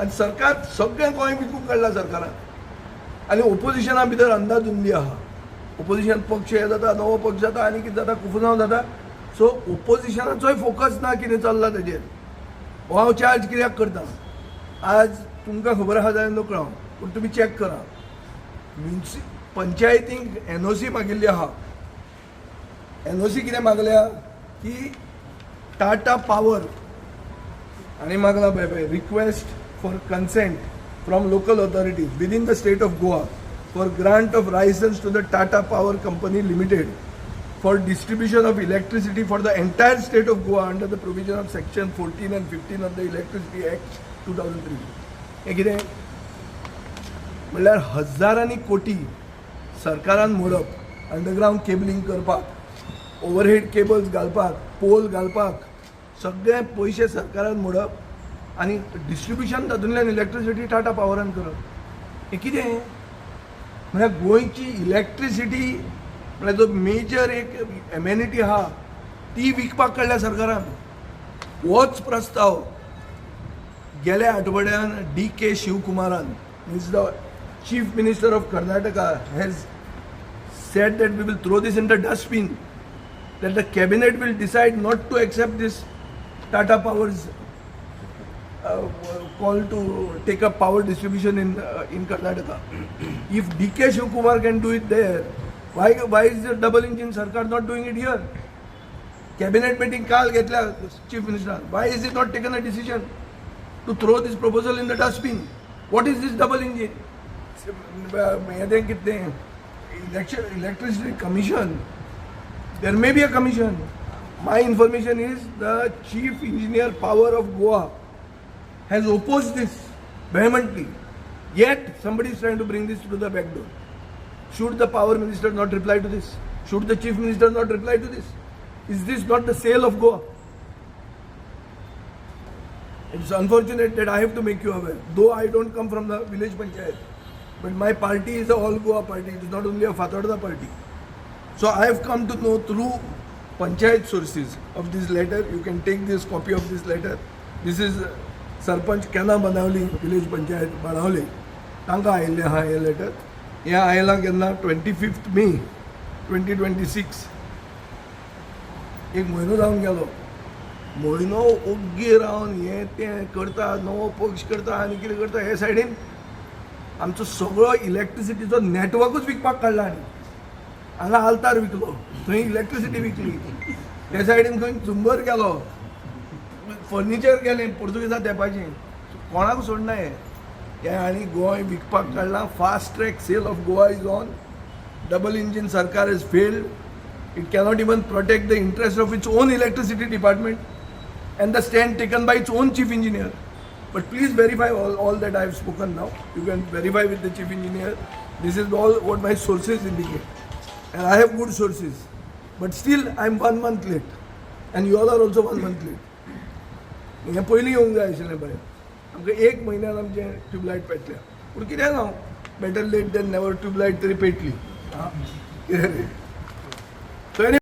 आनी सरकार सगळें गोंय विकूंक काडलां सरकारान. आनी ओपोजिशना भितर अंदाधुंदी आहा. ओपोजिशन पक्ष हे जाता, नवो पक्ष जाता आनी कितें जाता, कुफुसांव जाता. सो ओपोजिशनाचोय फोकस ना कितें चल्लां तेजेर. हो हांव चार्ज कित्याक करता, आज तुमकां खबर आहा जाल्यार नकळो हांव, पूण तुमी चॅक करा. म्युन्सि पंचायतींक एनओसी मागिल्ली आहा. एनओसी कितें मागल्या की टाटा पावर आनी मागला पळय पळय, request for consent from local authorities within the state of Goa for grant of license to the Tata Power Company Limited for distribution of electricity for the entire state of Goa under the provision of section 14 and 15 of the Electricity Act 2003. हें कितें म्हणल्यार हजारांनी कोटी सरकारान मोडप, underground cabling करपाक, overhead cables घालपाक, poll घालपाक, सगळे पयशे सरकारान मोडप आनी डिस्ट्रिब्युशन तातूंतल्यान इलेक्ट्रिसिटी टाटा पावरान करप. हें कितें म्हळ्यार गोंयची इलेक्ट्रिसिटी म्हळ्यार जो मेजर एक एमेनिटी आहा ती विकपाक काडल्या सरकारान. होच प्रस्ताव गेल्या आठवड्यान डी के शिवकुमारान, means the Chief Minister of Karnataka, has said that we will throw this in the dustbin, that the cabinet will decide not to accept this Tata Power's call to take up power distribution in Karnataka. If DK Shivakumar can do it there, why is the double engine Sarkar not doing it here? Cabinet meeting काल घेतल्या Chief Minister. Why is it not taken a decision to throw this proposal in the dustbin? What is this double engine? हें तें कितें election electricity commission, there may be a commission. My information is the Chief Engineer Power of Goa has opposed this vehemently. Yet somebody is trying to bring this to the back door. Should the power minister not reply to this? Should the chief minister not reply to this? Is this not the sale of Goa? It's unfortunate that I have to make you aware, though I don't come from the village panchayat. But my party is a all Goa party. It is not only a Fatorda party. So I have come to know through panchayat sources of this letter. You can take this copy of this letter. This is sarpanch केना बनावली village panchayat Benaulim, तांकां आयिल्लें आहा हें letter. हें आयलां केन्ना? 25 May 2026. एक म्हयनो जावन गेलो. म्हयनो ओग्गी रावन हें तें करता, नवो पक्ष करता आनी कितें करता. हे सायडीन आमचो सगळो इलेक्ट्रिसिटीचो नेटवर्कूच विकपाक काडला. आनी हांगा आल्तार विकलो, थंय इलेक्ट्रिसिटी विकली, त्या सायडीन खंय झुंबर गेलो, फर्निचर गेलें पोर्तुगेजा तेंपाचें. कोणाक सोडना हें. हें आनी गोंय विकपाक काडलां. Fast track sale of Goa is on. Double engine Sarkar is failed. It cannot even protect the interest of its own electricity department and the stand taken by its own chief engineer. But please verify all that I have spoken now. You can verify with the chief engineer. This is all what my sources indicate. And I have good sources. But still, I am one month late. And you all are also one month late. हें पयलीं येवंक जाय आशिल्लें पळय. आमकां एक म्हयन्यान आमचें ट्युबलायट पेटल्या. पूण कितें ना, better late than never. Tubelight तरी पेटली. आं, कितें रे?